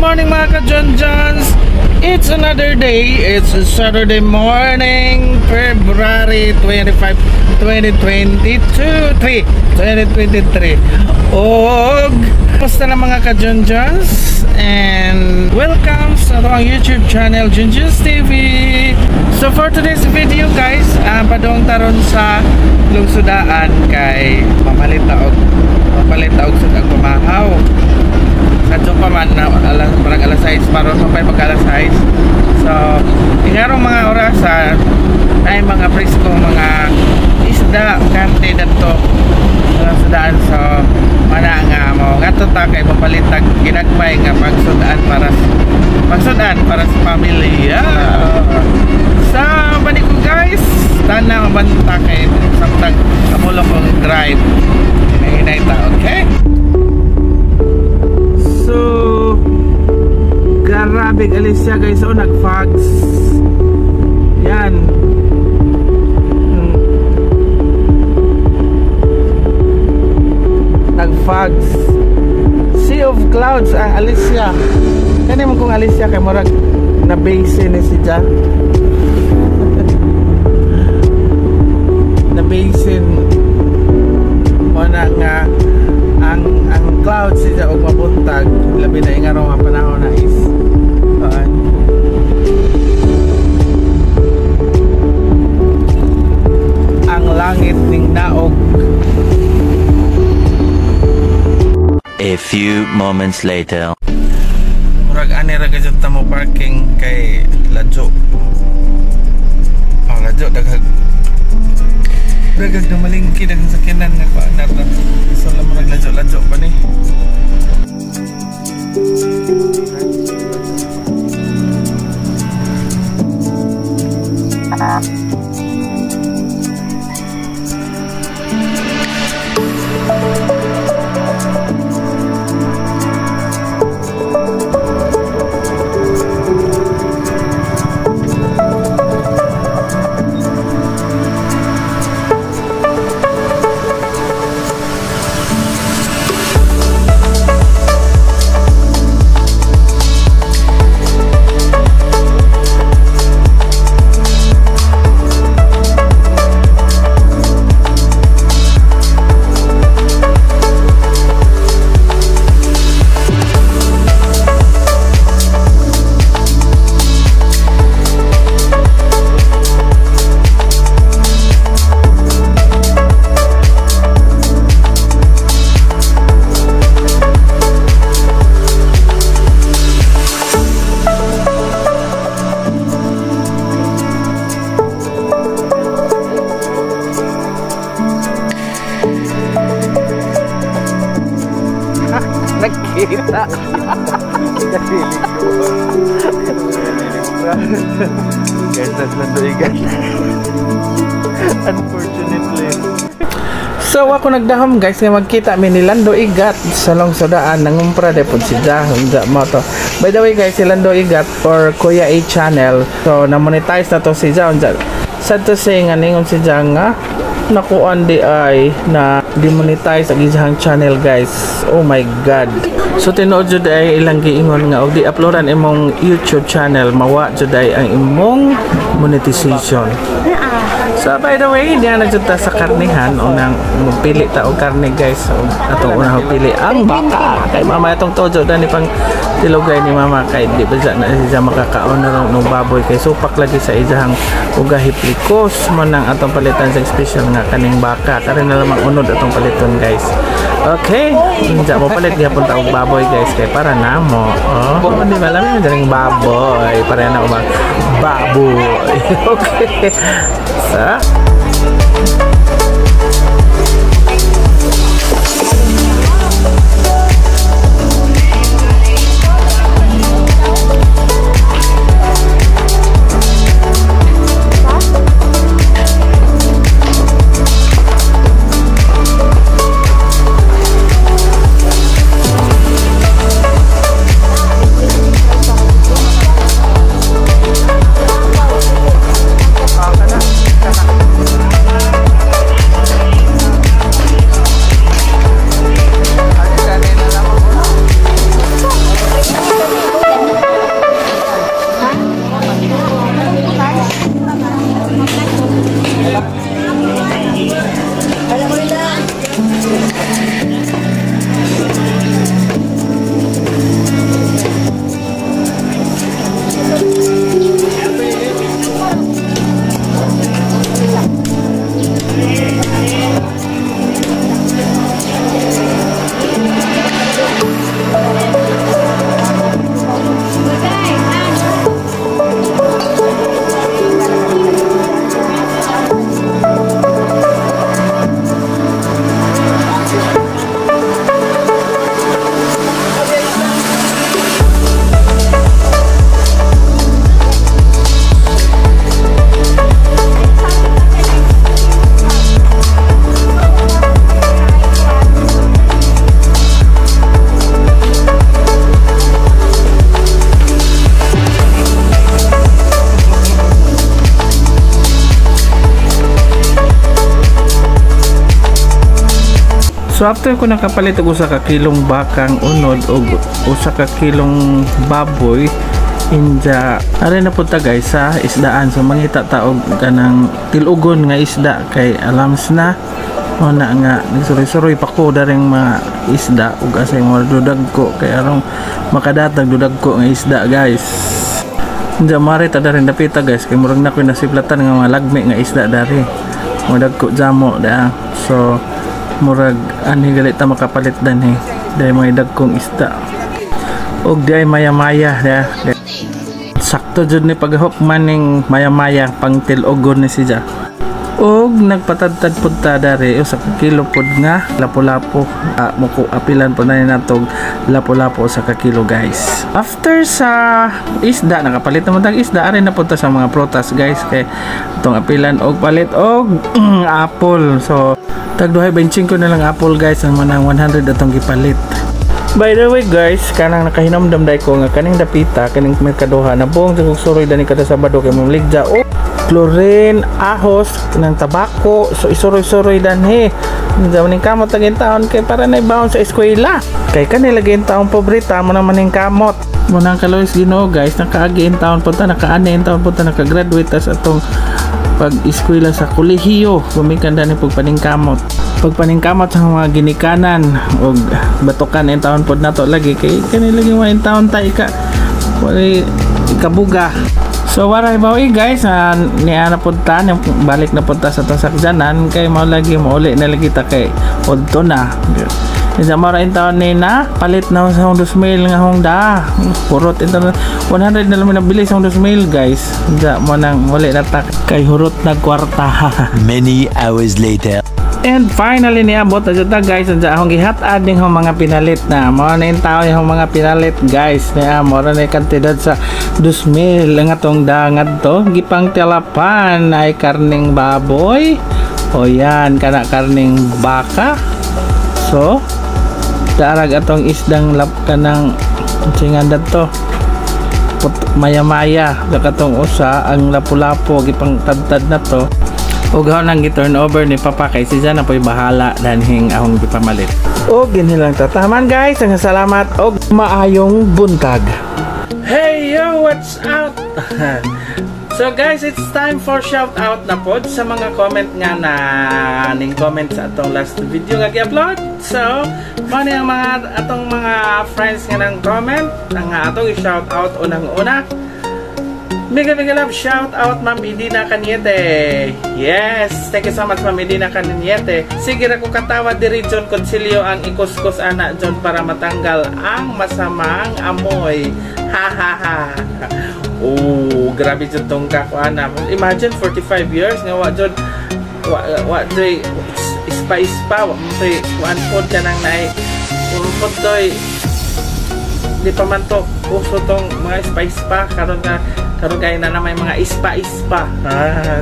Morning, mga ka-John Johns! It's another day. It's Saturday morning, February 25, 2022, 3, 2023. Og, kumusta na, mga ka-John Johns? And welcome sa atong YouTube channel, John Johns TV. So for today's video, guys, padong taron sa Lungsudaan kay mamalit ta og sud ang pamahaw. Sadto pa man na alas, parang alas 6 paron pa pa pag alas 6. So ingarong mga orasan ay mga presko mga isda, karne dadto sa daan. So mana nga mo ngadto ta kay mapalitag ginagmay nga pagsudan para sa pamilya. Sa bani ko, guys, tana mabanta kay samtang kamulo kong drive, hinay ta. Okay. So, grabe Alicia, guys. Oh, nag-fogs. Yan. Nag-fogs. Sea of clouds ang Alicia. Kani mo kung Alicia kay murag na basin ni si Ja. Na basin mo na nga ang clouds siya og mabuntag, labi na ingarong nga panahon na is ang langit ning naog. A few moments later. Murag ani ra gyud ta mo parking kay ladyo. Oh, ladyo, daghag daghag na malingki, daghang sakyanan nga pa nata. So la murag ladyo ladyo pa ni. Nagkita. Guys, that's Landoigan. Unfortunately. So ako nagdahom, guys, nga magkita mi ni Lando Igat sa Lungsodaan, nangumpra de pud si Jahom mo to. By the way, guys, si Lando Igat or Kuya A Channel. So na-monetize na to si Jahom. Sad to say nga ningon si Jahom nga nakuan di ay na demonetize ang isang channel, guys. Oh my God. So tinuod jud ay ilang giingon nga og di uploadan imong YouTube channel, mawa jud ay ang imong monetization. So by the way, diyan na jud ta sa karnihan unang mopili ta og karne, guys. So, atong unang pili ang baka kay mama atong tojo dani pang tilugay ni mama kay di ba na siya makakaon na ron ng baboy kay supak lagi sa isang ugahi plikos mo nang atong palitan sa special nga kaning baka karon na lamang unod atong paliton, guys. Okay, unja mo palit gyapon ta og baboy, guys, kay para namo. Oh, di ba lami man baboy para na ba baboy. Okay. Sa So after ko nakapalit og 1 ka kilong bakang unod og 1 ka kilong baboy, inja are na punta, guys, sa isdaan. So mangita ta og kanang tilugon nga isda kay alams na mo na nga nagsuroy-suroy pa ko daring mga isda ug asay mo dudag ko kay arong makadatag dudag ko nga isda, guys. Inja mare ta daring dapita, guys, kay murag na ko nasiplatan nga mga lagmi nga isda dari mo dagko jamo da. So murag ani gali ta makapalit danhi dahil mga dagkong isda og di ay maya-maya da. Sakto jud ni paghok maning maya-maya pang til-ogon ni siya. Og nagpatadtad pud ta dari 1 ka kilo pud nga lapu-lapu. Muko apilan po na natog lapu-lapu 1 ka kilo, guys. After sa isda, nakapalit naman tag isda, ari na punta sa mga prutas, guys, kay itong apilan og palit og apple. So tag 2.25 na lang apple, guys, ang manang 100 atong gipalit. By the way, guys, kanang nakahinumdum dai ko nga kaning dapita, kaning merkadoha na buong sa suroy dani kada Sabado kay maligja o chlorine, ahos, ng tabako, so isuroy-suroy danhi. Maning kamot lagi taon kay para na ibawon sa eskwela. Kay kanila lagi taon pobreta mo naman ning kamot. Mo nang kaloys Ginoo, guys, nakaagi in taon punta, nakaani in taon punta, nakagraduate tas atong pag-eskwela sa kolehiyo, gumikan dani pagpaningkamot. Pagpaningkamot sa mga ginikanan og batukan in taon pod nato lagi kay kani lagi mga in taon ta ika wala ikabuga. So waray bawi, guys, niya na pud ta, balik na pud ta sa atong sakyanan kay mao lagi mauli na lagi ta kay udto na. Isa mo ra taon ni na palit na sa 2,000 nga hongda. Hurot in taon 100 na lang nabili sa 2,000, guys. Diya mo nang muli na ta kay hurot na kwarta. Many hours later. And finally niabot na jud ta, guys. Anja akong gihat-ad ning mga pinalit na. Mao na yung tao yung mga pinalit, guys. Niya mo ra na yung kantidad sa 2,000 ang atong dangad to. Gipang talapan ay karning baboy. O yan, kana karning baka. So, darag atong isdang lap kanang singan to maya-maya katong usa ang lapu-lapo gipang tadtad na to ug hao nang gi-turn over ni Papa kay si na po'y bahala danhing ahong gipamalit. Og gini lang tataman, guys. Ang salamat og maayong buntag. Hey yo, what's up? So guys, it's time for shout out na pod sa mga comment nga na ning comment sa atong last video nga gi-upload. So, mao ni ang mga atong mga friends nga nang comment ang atong i-shout out unang-una. Mega mega love shout out, Ma'am Edina Caniete. Yes, thank you so much, Ma'am Edina Caniete. Sige ra ko katawa diri John Concilio ang ikuskus ana John para matanggal ang masamang amoy. Ha ha ha. Oh, grabe jud tong kakuana. Imagine 45 years nga wa jud wa wa joy ispa ispa wa mo toy kuan pod kanang naay pod toy di pa man to uso tong mga spa spa karon nga karon kay na may mga ispa ispa. Ah.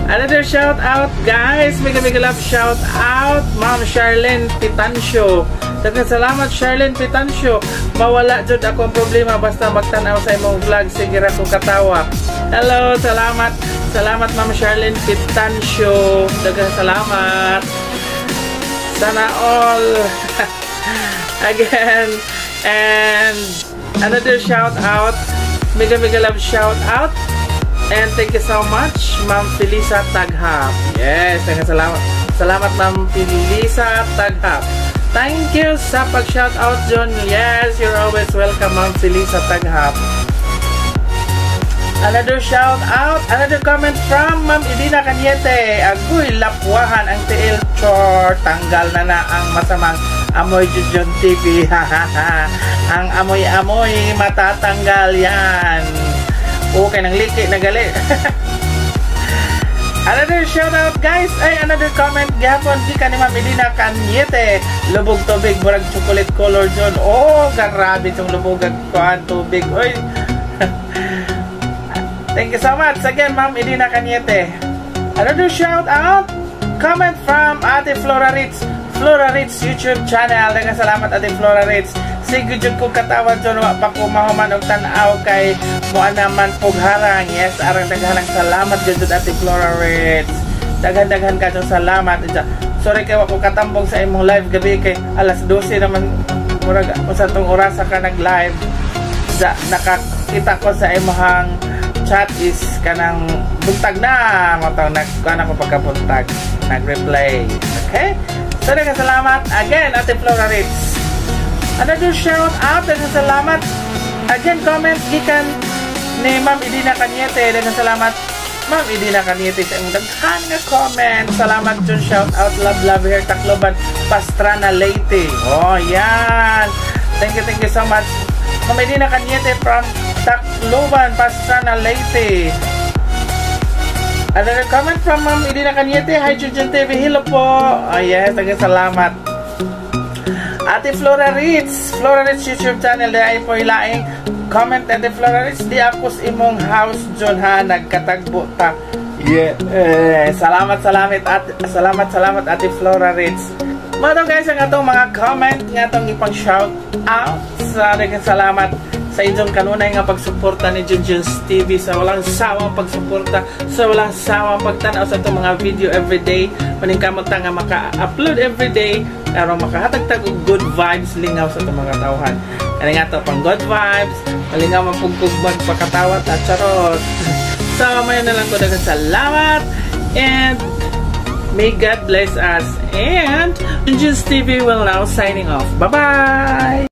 Another shout out, guys. Mega mega love shout out, Ma'am Charlene Pitancio. Daghang salamat, Charlene Pitancio. Mawala jud akong problema basta magtan-aw sa imong vlog. Sige ra ko katawa. Hello, salamat. Salamat, Ma'am Charlene Pitancio. Daghang salamat. Sana all. Again, and another shout out, mega mega love shout out, and thank you so much, Ma'am Felisa Taghap. Yes, thank you, salamat. Salamat, Ma'am Felisa Taghap. Thank you sa pag-shout out, John. Yes, you're always welcome, Ma'am Felisa Taghap. Another shout out, another comment from Ma'am Edina Caniete. Agoy, lapwahan ang tiil chor. Tanggal na na ang masamang amoy, Jujon TV. Ang amoy-amoy matatanggal yan. Okay, nang liki na gali. Another shout out, guys, ay another comment gihapon gikan ni Ma'am Edina Caniete. Lubog tubig murag chocolate color, John. Oh, grabe tong lubog ag kuan tubig. Oy. Thank you so much again, Ma'am Edina Caniete. Another shout out, comment from Ate Flora Ritz, Flora Ritz YouTube channel. Daghang salamat, Ate Flora Ritz. Sige jud ko katawa, John, wa pa ko mahuman og tan-aw kay mo naman pugharang. Yes, arang daghanang salamat jud, Ate Flora Ritz. Daghan-daghan ka salamat. Sorry kay wa ko katambong sa imong live gabi kay alas 12 naman murag sa tong orasa ka nag-live. Sa nakakita ko sa imong chat is kanang buntag na mao tong nag kuan ako pagkabuntag, nag-reply. Okay? So daghang salamat again, Ate Flora Ritz. Another shout out, daghang salamat. Again, comment gikan ni Ma'am Idina Cañete. Daghang salamat, Ma'am Idina Cañete, sa imong daghan nga comment. Salamat dun, shout out, love, love here, Tacloban, Pastrana, Leyte. Oh, yan. Thank you so much, Ma'am Idina Cañete from Tacloban, Pastrana, Leyte. Another comment from Ma'am Idina Cañete. Hi, Junjun TV. Hello po. Oh, yes, daghang salamat. Ate Flora Ritz, Flora Ritz YouTube channel, di po ilaing comment, Ate Flora Ritz, di ako sa imong house John ha, nagkatagbo ta. Yeah. Eh, salamat, salamat, at salamat, salamat, Ate Flora Ritz. Mao guys ang atong mga comment nga atong ipang shout out sa daghang salamat sa inyong kanunay nga pagsuporta ni Junjun's TV, sa walang sawang pagsuporta, sa walang sawang pagtanaw sa atong mga video everyday. Paningkamot ta nga maka-upload everyday aron makahatag og good vibes, lingaw sa atong mga tawhan. Ani nga to pang good vibes, malingaw man pug kog magpakatawa ta, charot. So mayo na lang ko, daghang salamat and may God bless us, and Junjun's TV will now signing off. Bye-bye!